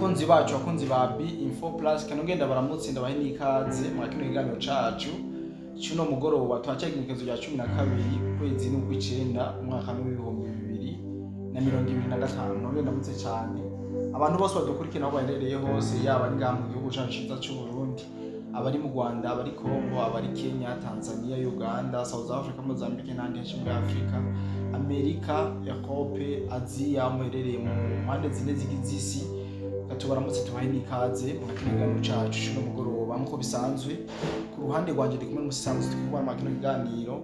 Bakunzi bacu, bakunzi ba B Info Plus, kano ngenda baramutse, ndabahe n'ikaze mwa kino kiganiro cacu cuno mugoroba. Turacaye igenekerezo rya 12, ukwezi n'ukw'icenda, umwaka w'2025. Nongeye ndamutse cyane abantu bose badukurikira aho baherereye hose, yaba ari ngaha mu gihugu cacu ciza c'u Burundi, abari mu Rwanda, abari Congo, abari Kenya, Tanzania, Uganda, South Africa, Mozambique n'ahandi henshi muri Afrika, Amerika, Europe, Aziya, aho muherereye mu mpande zine zigize isi, tubaramutse, tubahe n'ikaze mu kino kiganiro cacu cuno mugoroba. Nk'uko bisanzwe, ku ruhande rwanje ndi kumwe n'umusanzu turi kubana mu kino kiganiro.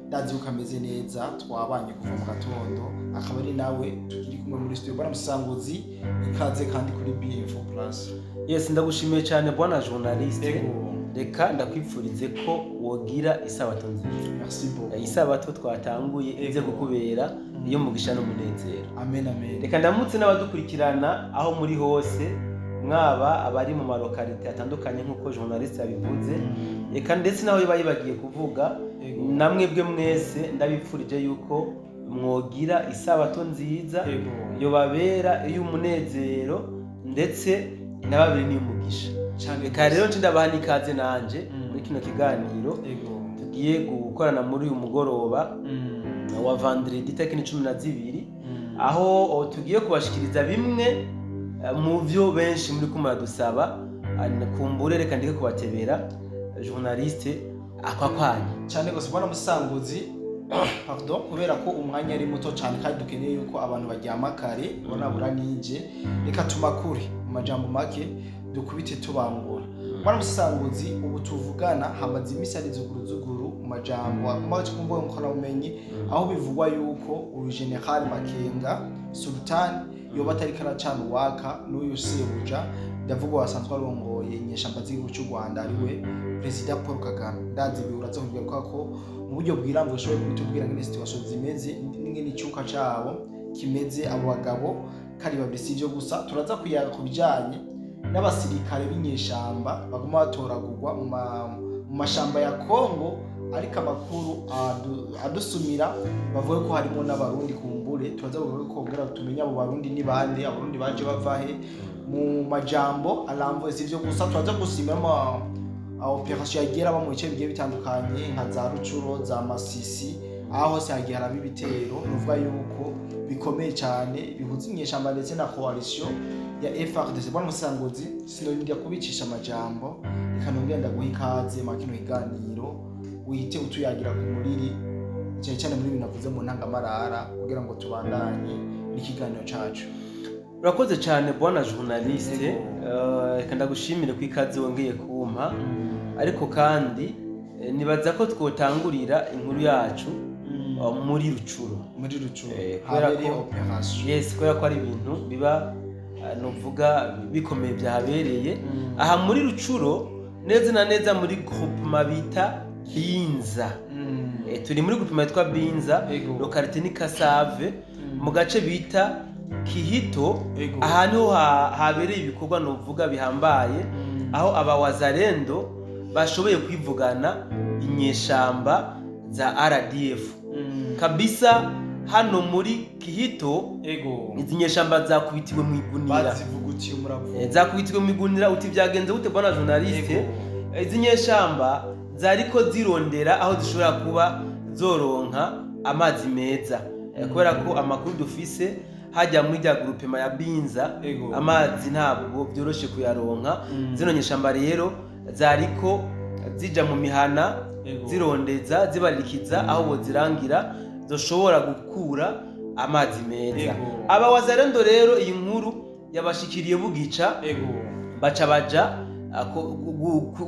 Ndazi yuko ameze neza, twabanye kuva mu gatondo, akaba ari nawe tukiri kumwe muri studio. Bwana Musanguzi, ikaze kandi kuri B Info Plus. Yes, ndagushimiye cyane, bwana journaliste. Ego. Reka ndakwipfurize ko wogira isabato nziza. Merci beaucoup. Isabato twatanguye ize kukubera iyo mugisha n'umunezero. Amen, amen. Reka ndamutse n'abadukurikirana aho muri hose, mwaba abari mu ma localités atandukanye nk'uko journaliste yabivuze, reka ndetse n'aho biba yibagiye kuvuga. Namwebwe mwese ndabipfurije yuko mwogira isabato nziza, yobabera iy'umunezero ndetse inababere n'iy'umugisha. Cyane. Reka rero nce ndabaha n'ikaze nanje muri kino kiganiro tugiye gukorana muri uyu mugoroba wa vendredi tariki 12, aho tugiye kubashikiriza bimwe mu byo benshi muri ko muradusaba. Kumbure reka ndeke kubatebera, journaliste, akwakwanya. Cyane gose, bwana Musanguzi. Pardon, kubera ko umwanya ari muto cyane kandi dukeneye yuko abantu baryama kare, ubona buranije, reka tumakure mu majambo make, dukubite tubangura. Bwana Musanguzi, ubu tuvugana hamaze iminsi ari zuguruzuguru mu majambo agomba ku mbuga ngurukanabumenyi, aho bivugwa yuko uyu General Makenga Sultan yoba atariko aracana uwaka n'uyu sebuja, ndavuga wasanzwe arongoye inyeshamba z'igihugu cy'u Rwanda, ariwe Perezida Paul Kagame. Ndazi ibi uraza kubigaruka ko mu buryo bwirambuye, ushoboye kubitubwira ngene situation zimeze n'ingene icuka cabo kimeze, abo bagabo kari babiri. Si ivyo gusa, turaza kuyaga ku bijanye n'abasirikare b'inyeshamba baguma batoragurwa mu mashamba ya Kongo, ariko amakuru adusumira bavuga ko harimo n'Abarundi. Kumbure turaza kuvuga ko kugira tumenye abo Barundi ni bande, Abarundi baje bavahe mu majambo arambuye. Si ivyo gusa, turaza gusimba ama opération yagiye araba mu bice bigiye bitandukanye nka za Rucuro, za Masisi, aho hose hagiye haraba ibitero nuvuga yuko bikomeye cyane bihuza inyeshamba ndetse na coalition ya FARDC. Bwana Musanguzi, sinongera kubicisha amajambo, reka nongere ndaguha ikaze mu kino kiganiro, wihite utuyagira ku muriri cyane cyane muri ibintu navuze mu ntangamarara, kugira ngo tubandanye n'ikiganiro cacu. Urakoze cyane, bwana journaliste. Yego. Reka ndagushimire ku ikaze wongeye kumpa, ariko kandi nibaza ko twotangurira inkuru yacu muri Rucuro. Muri Rucuro. Kubera habereye ko- opération. Yes, kubera ko ari ibintu biba nuvuga bikomeye byahabereye aha muri Rucuro, neza na neza muri groupement bita Binza. Turi muri groupement yitwa Binza, localité ni Kasave, mu gace bita Kihito. Aha niho habereye ibikorwa nuvuga bihambaye, aho abawazarendo bashoboye kwivugana inyeshamba za RDF. Kabisa hano muri Kihito, izi nyeshamba zakubitiwe mu igunira. Bazivugutiye umuravu. Zakubitiwe mu igunira. Uti byagenze gute, bwana journaliste? Izi nyeshamba zariko zirondera aho zishobora kuba zoronka amazi meza, kubera ko amakuru dufise, hajya muri rya groupement ya Binza, amazi ntabwo byoroshe kuyaronka. Zino nyeshamba rero zariko zija mu mihana, zirondeza, zibaririkiza aho bozirangira zoshobora gukura amazi meza. Aba wazarendo rero, iyi nkuru yabashikiriye bugica, baca baja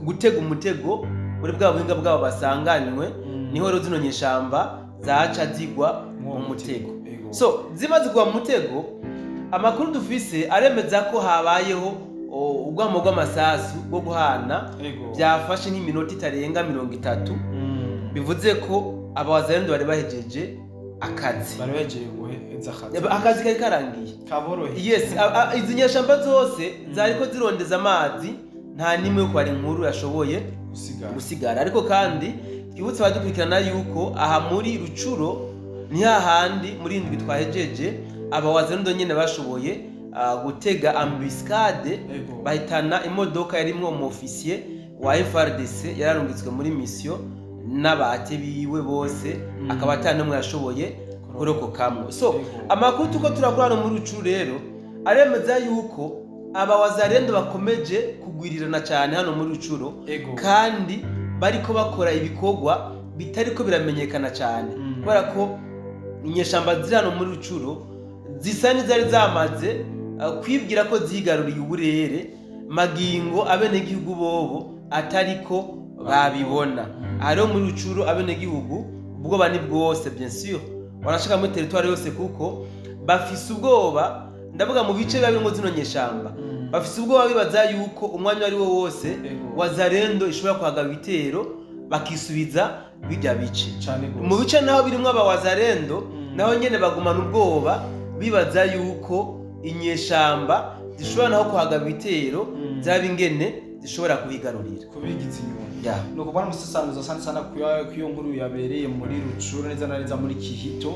gutega umutego muri bwa buhinga bwabo basanganywe. Niho rero zino nyeshamba zaca zigwa mu mutego. So zimaze kugwa mu mutego, amakuru dufise aremeza ko habayeho urwamo rw'amasasu rwo guhana, byafashe nk'iminota itarenga 30. Bivuze ko abawazarendo bari bahejeje akazi. Bari bagiye guheza akazi. Akazi kari karangiye. Kaboroheye. Yes, izi nyeshamba zose zariko zirondeza amazi, nta n'imwe yo kwara inkuru yashoboye gusigara. Gusigara. Ariko kandi twibutse abadukurikirana yuko aha muri Rucuro ni hahandi muri indwi twahejeje abawazarendo nyene bashoboye gutega embuscade, bahitana imodoka yarimwo umu officier wa FARDC yararungitswe muri mission n'abate biwe bose, akaba ata n'umwe yashoboye kurokokamwo. So amakuru tuko turakora hano muri Rucuru rero aremeza yuko aba Wazalendo bakomeje kugwirirana cyane hano muri Rucuru, kandi bariko bakora ibikorwa bitariko biramenyekana cyane, kubera ko inyeshamba ziri hano muri Rucuru zisa n'izari zamaze kwibwira ko zigaruriye uburere, magingo abenegihugu bobo atariko babibona. Aha rero muri Rucuru abenegihugu ubwoba ni bwose, bien sûr, wanashaka muri territoire yose, kuko bafise ubwoba, ndavuga mu bice biba birimwo zino nyeshamba, bafise ubwoba bibaza yuko umwanya uwo ari wo wose Wazalendo ishobora kuhagaba ibitero bakisubiza bijya bice. Cane gose. Mu bice naho birimwo aba Wazalendo, naho nyene bagumana ubwoba bibaza yuko inyeshamba zishobora naho kuhagaba ibitero, zaba ingene zishobora kuhigarurira. Kubigiza inyuma. Yeah. Ni ukubona umusesanguzi asante sana kuyo nkuru yabereye muri Rucuru, neza na neza muri Kihito.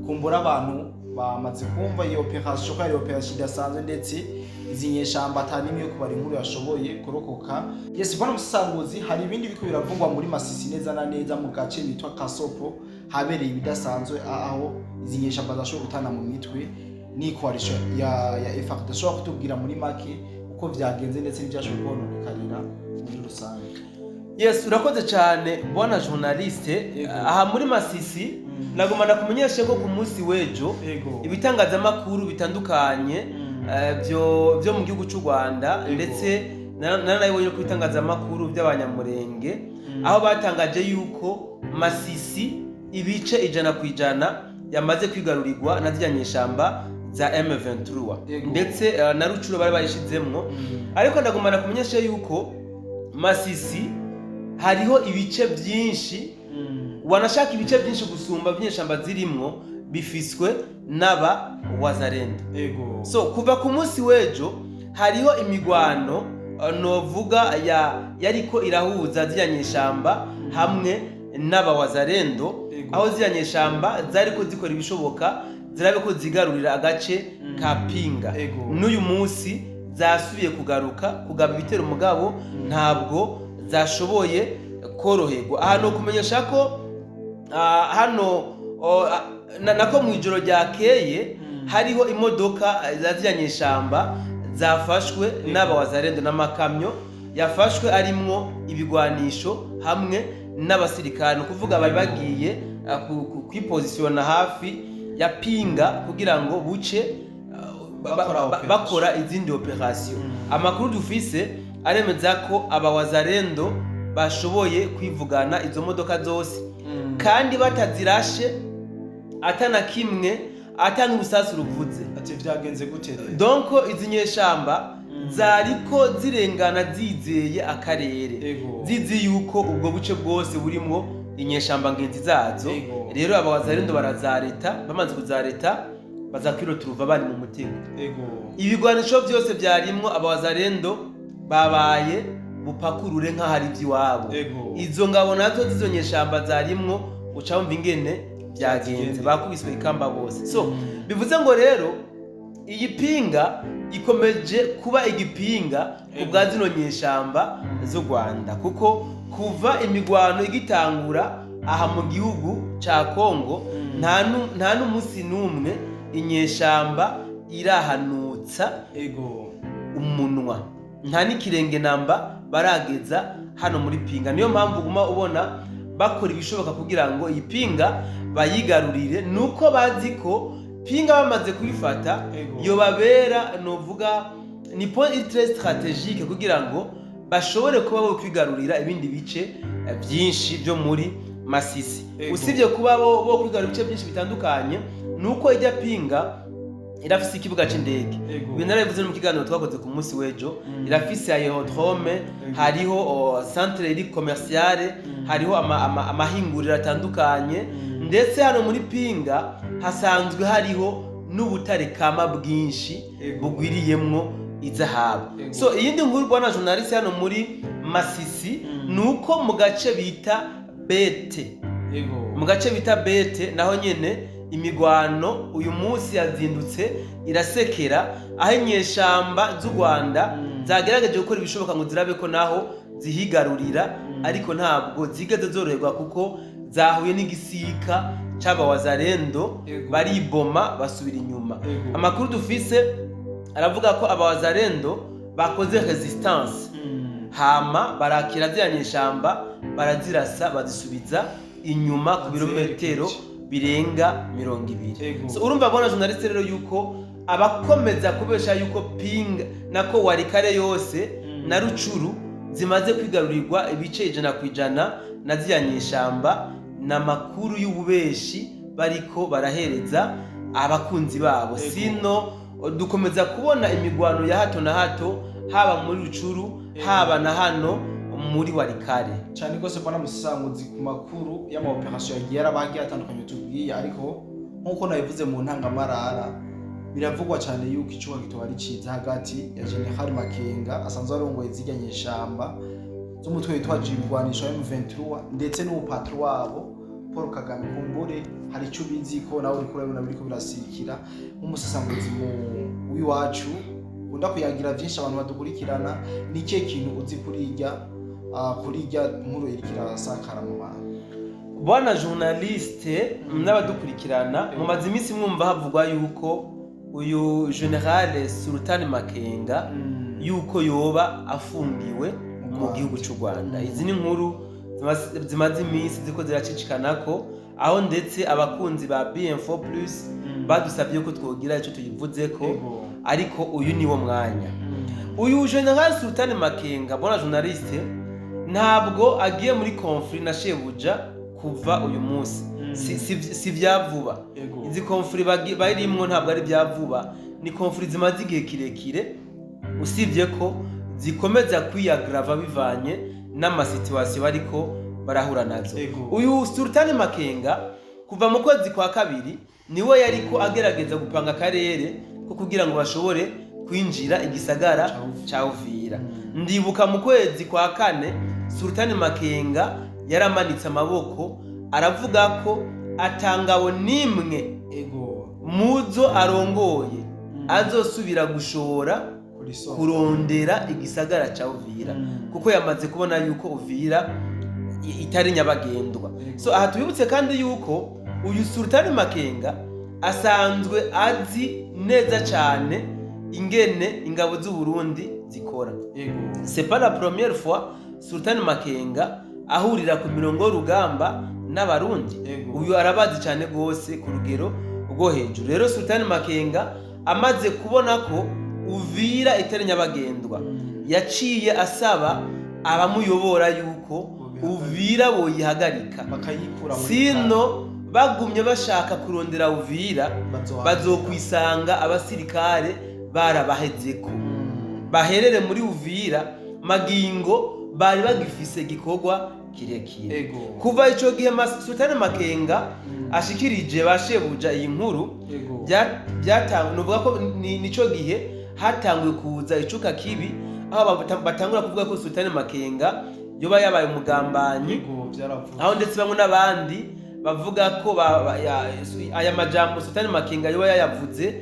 Kumbura abantu bamaze kumva iyo operation ko ari operation idasanzwe, ndetse izi nyeshamba ata n'imwe yo kubara inkuru yashoboye kurokoka. Yes, bwana musesanguzi, hari ibindi biko biravugwa muri Masisi, neza na neza mu gace bitwa Kasopo, habereye ibidasanzwe aho izi nyeshamba zashoboye gutana mu mitwe ni coalition ya FARDC. Ushobora kutubwira muri make uko vyagenze ndetse n'ivyashoboye kononekarira muri rusange? Yes, urakoze cyane bwana journaliste. Aha muri Masisi, nagomba ndakumenyeshe ko ku munsi w'ejo ibitangazamakuru bitandukanye byo mu gihugu cy'u Rwanda, ndetse naranabibonye ku bitangazamakuru by'Abanyamurenge, aho batangaje yuko Masisi ibice 100% yamaze kwigarurirwa na ziriya nyeshamba za M23, ndetse na Rucuro bari bayishizemwo. Ariko ndagomba ndakumenyeshe yuko Masisi hariho ibice byinshi, wanashaka ibice byinshi gusumba by'inyeshamba zirimwo, bifiswe n'aba Wazalendo. So kuva ku munsi w'ejo hariho imigwano, novuga ya yariko irahuza ziriya nyeshamba hamwe n'aba Wazalendo, aho ziriya nyeshamba zariko zikora ibishoboka zirabe ko zigarurira agace ka Pinga. N'uyu munsi zasubiye kugaruka kugaba ibitero, mugabo ntabwo zashoboye koroherwa. Aha ni ukumenyesha ko hano nako mu ijoro ryakeye hariho imodoka za ziriya nyeshamba zafashwe n'aba Wazalendo n'amakamyo yafashwe arimwo ibigwanisho hamwe n'abasirikare. Ni ukuvuga bari bagiye kwipozisiyona hafi ya Pinga kugira ngo buce bakora operation. Bakora izindi operation. Amakuru dufise aremeza ko aba Wazalendo bashoboye kwivugana izo modoka zose, kandi batazirashe atana kimwe, ata n'urusasu ruvuze. Ati vyagenze gute rero? Donc izi nyeshamba zariko zirengana zizeye akarere, zizi yuko ubwo buce bwose burimwo inyeshamba ngenzi zazo. Rero aba Wazalendo barazareta, bamaze kuzareta baza kwiroturuva bari mu mutego. Ibigwanisho byose byarimwo aba Wazalendo babaye bupakurure nk'aho ari iby'iwabo. Izo ngabo nazo z'izo nyeshamba zarimwo, uca wumva ingene byagenze. Byagenze. Bakubiswe ikamba bose. So bivuze ngo rero iyi Pinga ikomeje kuba igipinga ku bwa zino nyeshamba z'u Rwanda, kuko kuva imigwano igitangura aha mu gihugu ca Kongo, nta n'umunsi n'umwe inyeshamba irahanutsa umunwa, nta n'ikirenge namba barageza hano muri Pinga. Niyo mpamvu uguma ubona bakora ibishoboka kugira ngo iyi Pinga bayigarurire, nuko bazi ko Pinga bamaze kuyifata yobabera, novuga ni point très stratégique kugira ngo bashobore kuba bo kwigarurira ibindi bice byinshi byo muri Masisi. Usibye kuba bo kwigarurira ibice byinshi bitandukanye, nuko ijya Pinga irafise ikibuga c'indege. Ibi narabivuze no mu kiganiro twakoze ku munsi w'ejo. Irafise aérodrome, hariho centre iri commerciale, hariho amahinguriro atandukanye, ndetse hano muri Pinga hasanzwe hariho n'ubutare kama bwinshi bugwiriyemwo izahabu. So iyindi nkuru, bwana journaliste, hano muri Masisi, ni uko mu gace bita Bete, mu gace bita Bete naho nyene Imigwano uyu munsi yazindutse irasekera, aho inyeshamba z'u Rwanda zagerageje gukora ibishoboka ngo zirabe ko naho zihigarurira, ariko ntabwo zigeze zoroherwa kuko zahuye n'igisika c'abawazarendo, bariboma basubira inyuma. Amakuru dufise aravuga ko abawazarendo bakoze resistance, hama barakira ziriya nyeshamba, barazirasa, bazisubiza inyuma ku birometero birenga 20. So, urumva bona journaliste rero yuko abakomeza kubesha yuko Ping nako Warikare yose na Rucuru zimaze kwigarurirwa ibice 100% na ziriya nyeshamba, ni amakuru y'ububeshi bariko barahereza abakunzi babo. Sino dukomeza kubona imigwano ya hato na hato, haba muri Rucuru, haba na hano muri Warikare. Cyane rwose mbona musasanguzi ku makuru y'ama opération yagiye arabagiye atandukanye tubwiye, ariko nk'uko nabivuze mu ntangamarara, biravugwa cyane yuko icuka kitoba ari ciza hagati ya General Makenga asanzwe arongoye zirya nyeshamba z'umutwe witwaje ibigwanisho wa M23 ndetse n'umupatro wabo Paul Kagame. Kumbure hari icyo ubizi ko nawe uriko urabona biriko birasikira nk'umusasanguzi mu w'iwacu ukunda kuyagira byinshi abantu badukurikirana. Ni ikihe kintu uzi kuri irya nkuru iriko irasakara mu bantu? Bwana journaliste n'abadukurikirana, mumaze iminsi mwumva havugwa yuko uyu General Sultan Makenga yuko yoba afungiwe mu Rwanda. gihugu cy'u Rwanda. Izi ni inkuru zimaze iminsi ziko ziracicikanako, aho ndetse abakunzi ba BM4 Plus badusabye ko twogira icyo tuyivuzeko, ariko uyu ni wo mwanya. Uyu General Sultan Makenga, bona journaliste, ntabwo agiye muri conflit na shebuja kuva uyu munsi. Si vya vuba. Izi conflit barimwo ntabwo ari bya vuba, ni conflit zimaze igihe kirekire, usibye ko zikomeza kwiyagrava bivanye n'ama situation bariko barahura nazo. Uyu Sultan Makenga kuva mu kwezi kwa kabiri niwe yariko agerageza gupanga akarere ko kugira ngo bashobore kwinjira igisagara Ca ca Uvira. Ndibuka mu kwezi kwa kane Sultan Makenga yaramanitse amaboko, aravuga ko atangabo n'imwe muzo arongoye azosubira gushora kuri soko kurondera igisagara ca Uvira, kuko yamaze kubona yuko Uvira itari nyabagendwa. So aha tubibutse kandi yuko uyu Sultani Makenga asanzwe azi neza cyane ingene ingabo z'u Burundi zikora. C'est pas la première fois Sultani Makenga ahurira ku mirongo y'urugamba n'Abarundi. Uyu arabazi cyane rwose ku rugero rwo hejuru. Rero Sultani Makenga amaze kubona ko Uvira itari nyabagendwa, yaciye asaba abamuyobora yuko Uvira boyihagarika, bakayikura muri sino bagumye bashaka kurondera Uvira, bazokwisanga abasirikare barabahezeko, baherere muri Uvira magingo bari bagifise igikorwa kirekire. Kuva ico gihe Sultani Makenga ashikirije ba shebuja iyi nkuru, byatangwe nuvuga ko nico gihe hatanguye kuza icuka kibi, aho batangura kuvuga ko Sultani Makenga yoba yabaye umugambanyi, Ego, byaravuzwe. aho ndetse bamwe n'abandi bavuga ko aya majambo Sultani Makenga yoba yayavuze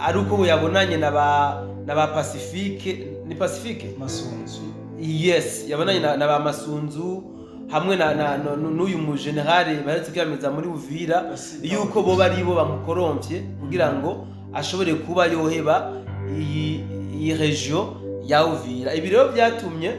ari uko yabonanye na ba Pacifique, ni Pacifique? Masunzu. Yes, yabonanye na ba Masunzu hamwe na n'uyu mu general baherutse kwiyamiriza muri Uvira, yuko bo bari bo bamukoromvye kugira ngo ashobore kuba yoheba iyi region ya Uvira. Ibi rero byatumye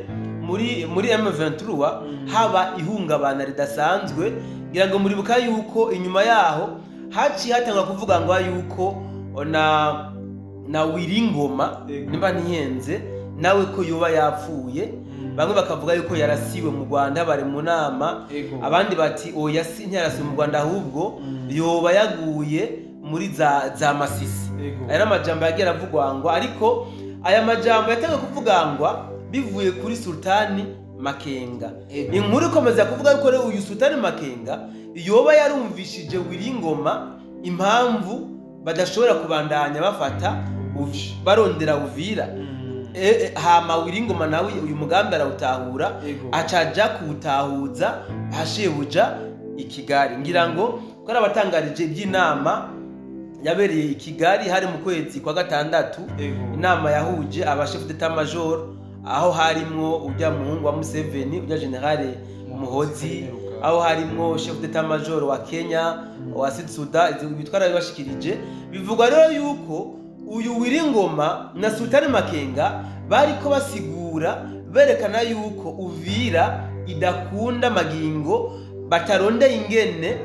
muri M23 haba ihungabana ridasanzwe. Ngira ngo muribuka yuko inyuma yaho haciye hatangwa kuvuga ngo yuko na Wiringoma, nimba ntihenze, nawe ko yoba yapfuye. Bamwe bakavuga yuko yarasiwe mu Rwanda bari mu nama, abandi bati oya, si ntiyarasiwe mu Rwanda, ahubwo yoba yaguye muri za Masisi. Aya ni amajambo yagiye aravugwangwa, ariko aya majambo yatangiye kuvugangwa bivuye kuri Sultani Makenga. Inkuru ikomeza kuvuga yuko rero uyu Sultani Makenga yoba yarumvishije Wiringoma impamvu badashobora kubandanya bafata barondera Uvira. Hama Wiringoma nawe uyu mugambi arawutahura, acaja kuwutahuza hashebuja i Kigali. Ngira ngo Twarabatangarije iby'inama yabereye i Kigali, hari mu kwezi kwa gatandatu. Inama yahuje aba chef d'état major, aho harimwo ujya muhungu wa Museveni, ujya général Muhozi, aho harimwo chef d'état major wa Kenya, wa Sud Sudan. Ivyo bitwara bibashikirije. Bivugwa rero yuko uyu Wiringoma na Sultani Makenga bariko basigura, berekana yuko Uvira idakunda magingo batarondeye ingene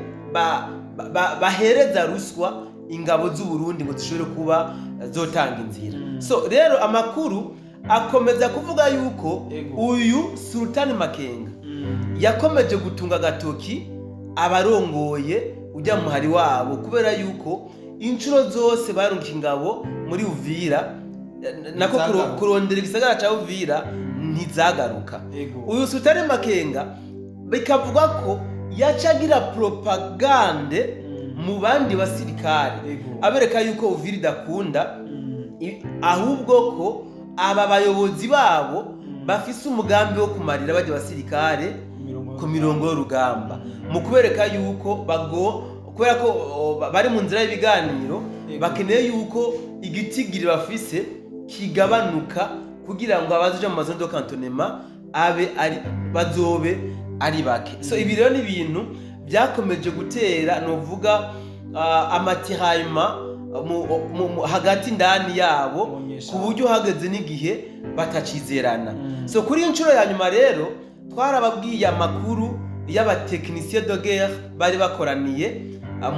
bahereza ruswa ingabo z'u Burundi ngo zishobore kuba zotanga inzira. So rero amakuru akomeza kuvuga yuko uyu Sultani Makenga yakomeje gutunga agatoki abarongoye ujya muhari wabo, kubera yuko inshuro zose barungika ingabo muri Uvira, nako Ntizagaruka. kurondera igisagara ca Uvira, ntizagaruka. Uyu Sultani Makenga bikavuga ko yaca agira propagande mu bandi basirikare, abereka yuko Uvira idakunda, ahubwo ko aba bayobozi babo bafise umugambi wo kumarira bajya basirikare ku mirongo y'urugamba, mu kubereka yuko bago kubera ko bari mu nzira y'ibiganiro, bakeneye yuko igitigiri bafise kigabanuka kugira ngo abazoja mu ma zone de cantonnement abe ari bazobe ari bake. So ibi rero ni ibintu byakomeje gutera, novuga, amatirayima hagati ndani yabo, Mu nyeshyamba. ku buryo hageze n'igihe batacizerana. So kuri iyi nshuro ya nyuma rero twarababwiye amakuru y'aba techniciens de guerre bari bakoraniye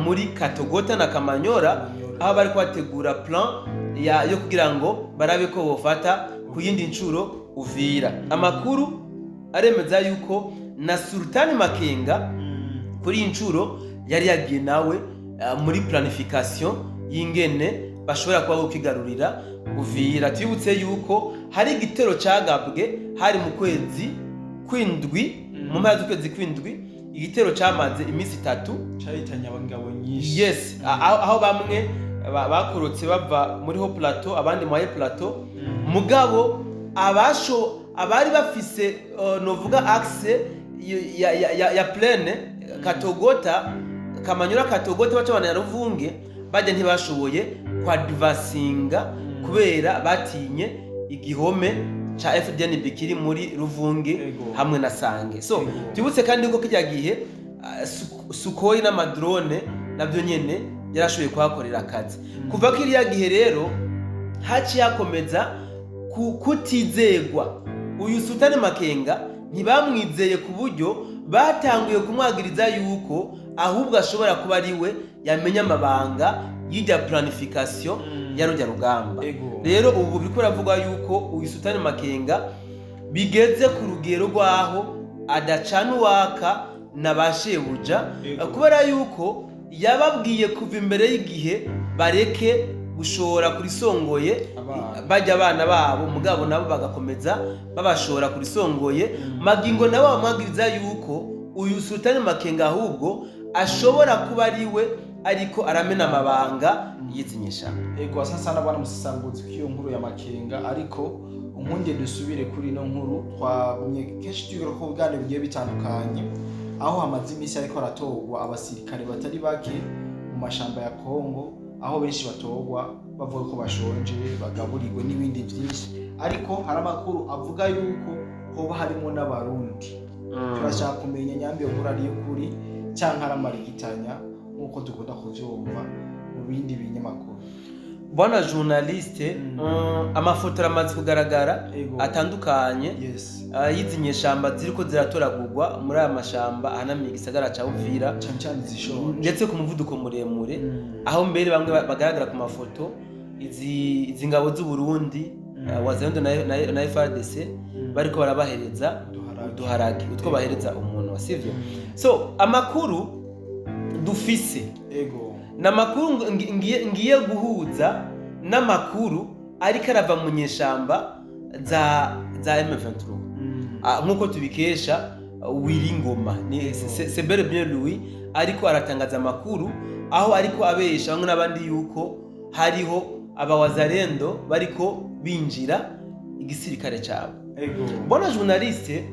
muri Katogota na Kamanyora, Kamanyora. aho bari kubategura plan yo kugira ngo barabe ko bofata ku yindi nshuro Uvira. Amakuru aremeza yuko na Sultani Makenga kuri iyi nshuro yari yagiye nawe muri planification y'ingene bashobora kuba bokigarurira Uvira. Twibutse yuko hari igitero cagabwe hari mu kwezi kw'indwi, mu mpera z'ukwezi kw'indwi, igitero camaze iminsi 3, Cahitanye abagabo nyinshi. Yes, aho bamwe bakorotse bava muri haut plateau, abandi mu haut plateau. Mugabo abasho abari bafise novuga axe ya plaine Katogota, Kamanyura, Katogota, baca bana ya Ruvunge, bajya ntibashoboye kwadvasinga kubera batinye igihome ca FDNB kiri muri Ruvunge hamwe na Sange. So twibutse kandi ko kijya gihe Sukhoi n'ama drone nabyo nyene yarashoboye kuhakorera akazi. Kuva kiriya gihe rero haciye hakomeza kutizegwa. Uyu Sultani Makenga ntibamwizeye, ku buryo batanguye kumwagiriza yuko ahubwo ashobora kuba ari we yamenya amabanga y'ijya planification ya rujya rugamba. Rero ubu biriko biravugwa yuko uyu Sultani Makenga bigeze ku rugero rw'aho adacana uwaka na ba shebuja, kubera yuko yababwiye kuva imbere y'igihe bareke gushora kuri songoye Abana. bajya abana babo, mugabo nabo bagakomeza babashora kuri songoye. Magingo nabo bamwagiriza yuko uyu Sultani Makenga ahubwo ashobora kuba ari we ariko aramena amabanga y'izi nyeshamba. Ego, asante bwana musesanguzi k'iyo nkuru ya Makenga, ariko unkunde dusubire kuri ino nkuru twagumye kenshi tugira ko biganiro bigiye bitandukanye, aho hamaze iminsi ariko haratorwa abasirikare batari bake mu mashamba ya Kongo, aho benshi batorwa bavuga ko bashonje, bagaburirwe n'ibindi byinshi, ariko hari amakuru avuga yuko hoba harimo n'Abarundi. Turashaka kumenya nyambi iyo nkuru ari iy'ukuri cyangwa ari amarigitanya nk'uko dukunda kuvyumva mu bindi binyamakuru. Bwana journaliste, amafoto aramaze kugaragara atandukanye y'izi nyeshamba ziriko ziratoragurwa muri aya mashamba ahanamiye igisagara ca Uvira, Cyane cyane izishonje. ndetse ku muvuduko muremure, aho mbere bamwe bagaragara ku mafoto izi ngabo z'u Burundi, Wazalendo na FARDC, bariko barabahereza Uduharage. uduharage, utwo bahereza umuntu, sivyo? So amakuru dufise ni amakuru ngiye guhuza n'amakuru ariko arava mu nyeshamba za M23. Nk'uko tubikesha Wiringoma, ni c'est bel et bien lui ariko aratangaza amakuru, aho ariko abesha bamwe n'abandi yuko hariho abawazalendo bariko binjira igisirikare cyabo. Bona journaliste,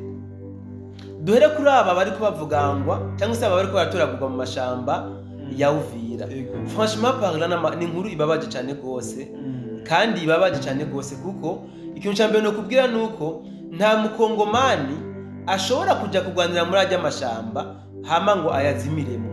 duhere kuri aba bariko bavugangwa cyangwa se aba bariko baratoragurwa mu mashamba. ya Uvira. Franchement parlant, ni inkuru ibabaje cyane rwose, kandi ibabaje cyane rwose, kuko ikintu cya mbere nokubwira ni uko nta mukongomani ashobora kujya kurwanira muri ajya amashamba hama ngo ayazimiremo.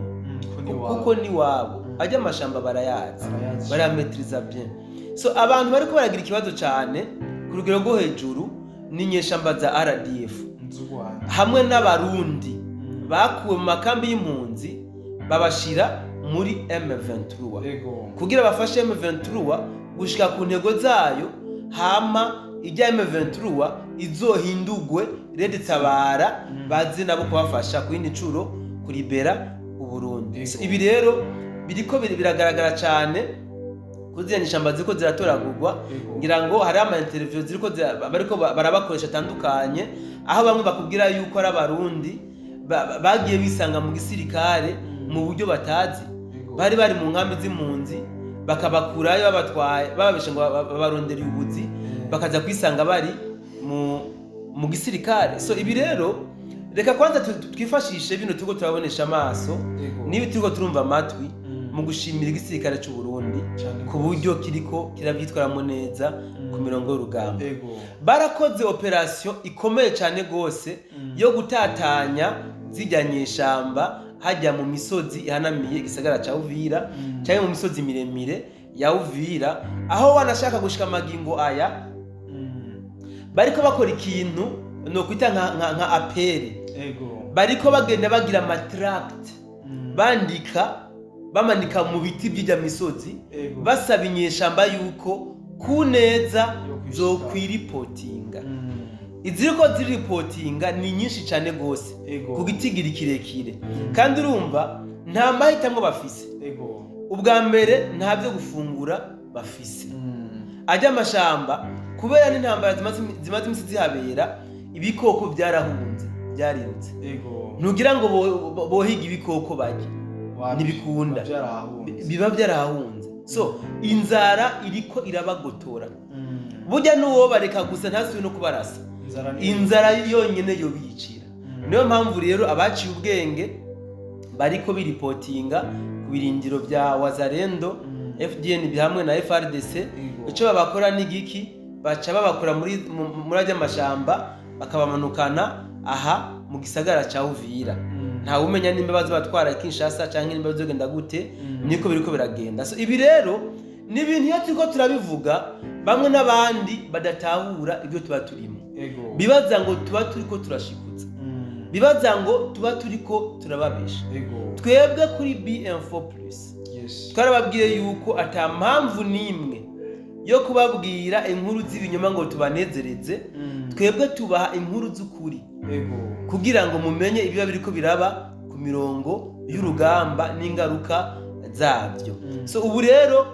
Ko ni iwabo. Kuko ni wabo. Ajya amashamba barayazi, Barayazi. barayametiriza bien. So abantu bariko baragira ikibazo cyane ku rugero rwo hejuru ni inyeshamba za RDF z'u Rwanda hamwe n'Abarundi bakuwe mu makambi y'impunzi babashira muri M23 kugira bafashe M23 gushika ku ntego zayo, hama ijya M23 izohindugwe Red Tabara, baze nabo kubafasha ku yindi ncuro kuribera Uburundi. So, ibi rero biriko biragaragara cyane ko ziriya nyeshamba ziriko ziratoragurwa. Ngira ngo hari ama interview ziriko bariko barabakoresha atandukanye, aho bamwe bakubwira yuko ari Abarundi bagiye bisanga mu gisirikare mu buryo batazi. Bari bari mu nkambi z'impunzi, bakabakurayo babatwaye, bababesha ngo babarondereye ubuzi, bakaza kwisanga bari mu gisirikare. So ibi rero reka kwanza twifashishe bino turiko turabonesha amaso niba turiko turumva amatwi mu gushimira igisirikare cy'u Burundi ku buryo kiriko kirabyitwaramo neza ku mirongo y'urugamba. Barakoze operation ikomeye cyane rwose yo gutatanya zijya nyeshamba hajya mu misozi ihanamiye igisagara cya Uvira, cyangwa mu misozi miremire ya Uvira, aho wanashaka gushika amagingo aya bariko bakora ikintu no kwita nka appel. Bariko bagenda bagira ama tract, bandika, bamanika mu biti by'ijya misozi, basaba inyeshamba yuko ku neza yo kwishika. Zokwiripotinga. Iziriko ziripotinga ni nyinshi cyane rwose ku gitigiri kirekire, kandi urumva nta mahitamo bafise. Ubwa mbere nta byo gufungura bafise. Ajya amashamba, kubera n'intambara zimaze iminsi zihabera, ibikoko byarahunze, byarirutse. Ntugira ngo bohiga ibikoko barya. Wapi, ntibikunda. Biba byarahunze. Biba byarahunze. So inzara iriko irabagotora. Burya n'uwo bareka gusa ntasubire no kubarasa, inzara ni inzara yonyine yobiyicira. Niyo mpamvu rero abaciye ubwenge bariko biripotinga ku birindiro bya Wazalendo, FDNB hamwe na FARDC. Icyo babakora ni giki? Baca babakora muri ajya amashamba, bakabamanukana aha mu gisagara ca Uvira. Ntawe umenya nimba bazobatwara Kinshasa canke nimba bazogenda gute. Niko biriko biragenda. So ibi rero ni ibintu iyo turiko turabivuga bamwe n'abandi badatahura ibyo tuba turimo, bibaza ngo tuba turiko turashikutsa, bibaza ngo tuba turiko turababesha. Twebwe kuri BM4 Plus twarababwiye yuko ata mpamvu n'imwe yo kubabwira inkuru z'ibinyoma ngo tubanezereze. Twebwe tubaha inkuru z'ukuri kugira ngo mumenye ibiba biriko biraba ku mirongo y'urugamba n'ingaruka zabyo. So ubu rero,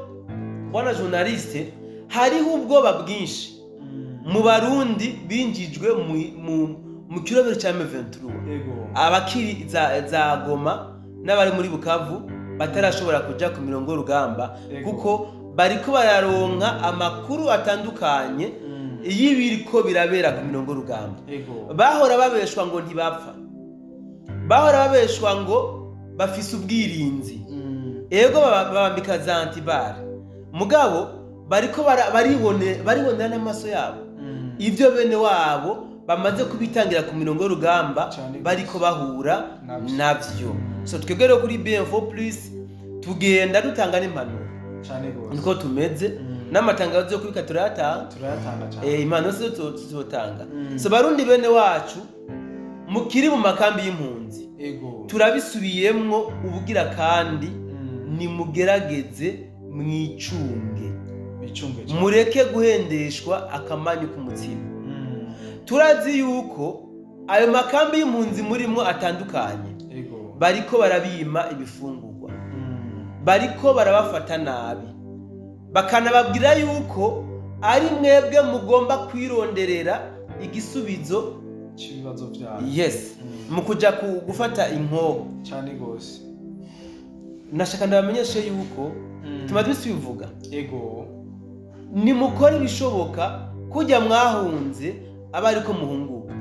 bwana journaliste, hariho ubwoba bwinshi mu Barundi binjijwe mu kirobero cya M23, abakiri za Goma n'abari muri Bukavu batarashobora kuja ku mirongo y'urugamba, kuko bariko bararonka amakuru atandukanye y'ibiriko birabera ku mirongo y'urugamba. Bahora babeshwa ngo ntibapfa, bahora babeshwa ngo bafise ubwirinzi. Ego, babambika za anti-balles, mugabo bariko baribonera n'amaso yabo ibyo bene wabo bamaze kubitangira ku mirongo y'urugamba Cane. bariko bahura navyo. Navyo. So twebwe rero kuri BM4 Plus tugenda dutanga n'impanuro. Cane gose. Niko tumeze. N'amatangazo yo kubika turayatanga. Turayatanga cane. Impanuro zo tuzotanga. So Barundi bene wacu mukiri mu makambi y'impunzi, turabisubiyemwo ubugira kandi, nimugerageze mwicunge. Bicunge cane. Mureke guhendeshwa akamanyu k'umutsima. Turazi yuko ayo makambi y'impunzi murimwo atandukanye bariko barabima ibifungurwa, bariko barabafata nabi, bakanababwira yuko ari mwebwe mugomba kwironderera igisubizo c'ibibazo vyayo. Yes, mu kuja gufata inkoho. Cane gose. Nashaka ndabamenyeshe yuko tumaze imisi tubivuga. Nimukore ibishoboka kujya mwahunze aba ariko muhunguka,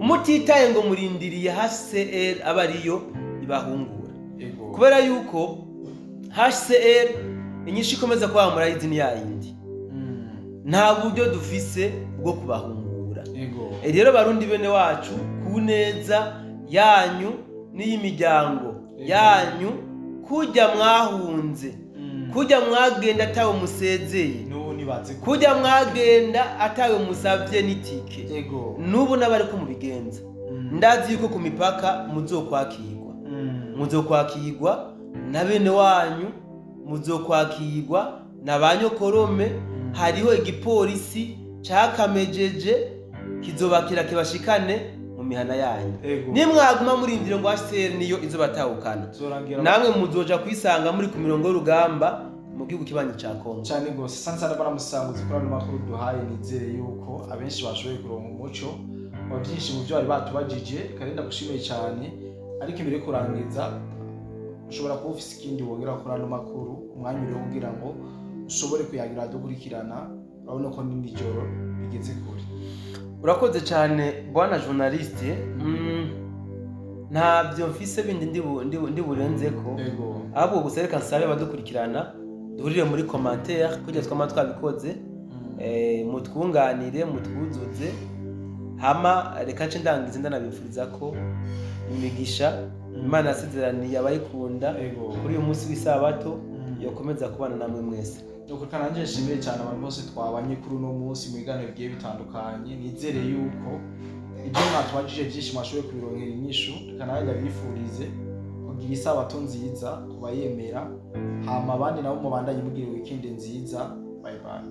mutitaye ngo murindiriye HCR aba ariyo ibahungura. Kubera yuko HCR inyishu ikomeza kuba murayizi ni yayindi, nta buryo dufise bwo kubahungura. Rero Barundi bene wacu, ku neza yanyu n'iy'imiryango yanyu, kujya mwahunze, kujya mwagenda atawe musezeye, N'ubu nibaze ko kujya mwagenda atawe musavye n'itike, n'ubu n'abari ko mubigenza, ndazi yuko ku mipaka muzokwakirwa, muzokwakirwa na bene wanyu, muzokwakirwa na ba nyokorome. Hariho igipolisi cakamejeje kizobakira kibashikane mu mihana yanyu. Nimwaguma murindira ngo HCR niyo izobatahukana, Zorangira namwe muzoja kwisanga muri ku mirongo y'urugamba mu gihugu kibanyi ca Kongo. Cyane gose. Sansana baramusanguzi kuri ano makuru duhaye. Nizere yuko abenshi bashoboye kuronka umuco wa byinshi mu byo bari batubajije. Kandi ndagushimiye cyane, ariko imbere yo kurangiza ushobora kuba ufise ikindi wongera kuri ano makuru. Umwanya uriho kugira ngo ushobore kuyagira dukurikirana. Urabona ko ni nijoro bigeze kure. Urakoze cyane, bwana journaliste. Ntabyo mfise bindi ndi burenzeko, ahubwo gusa reka nsabe abadukurikirana duhurire muri commentaire kugira twama twabikoze, mutwunganire, mutwuzuze. Hama reka nce ndangiza ndanabifuriza ko imigisha Imana yasezeraniye abayikunda kuri uyu munsi w'isabato yokomeza kubana namwe mwese. Nuko kandi nanjye nshimiye cyane abantu bose twabanye kuri uno munsi mu biganiro bigiye bitandukanye. Nizere yuko ibyo mwatubajije byinshi mwashoboye kubironkera inyishu. Reka nawe ndabifurize kugira isabato nziza ku bayemera, hama abandi nabo mubandanye mugira weekend nziza. Bye bye.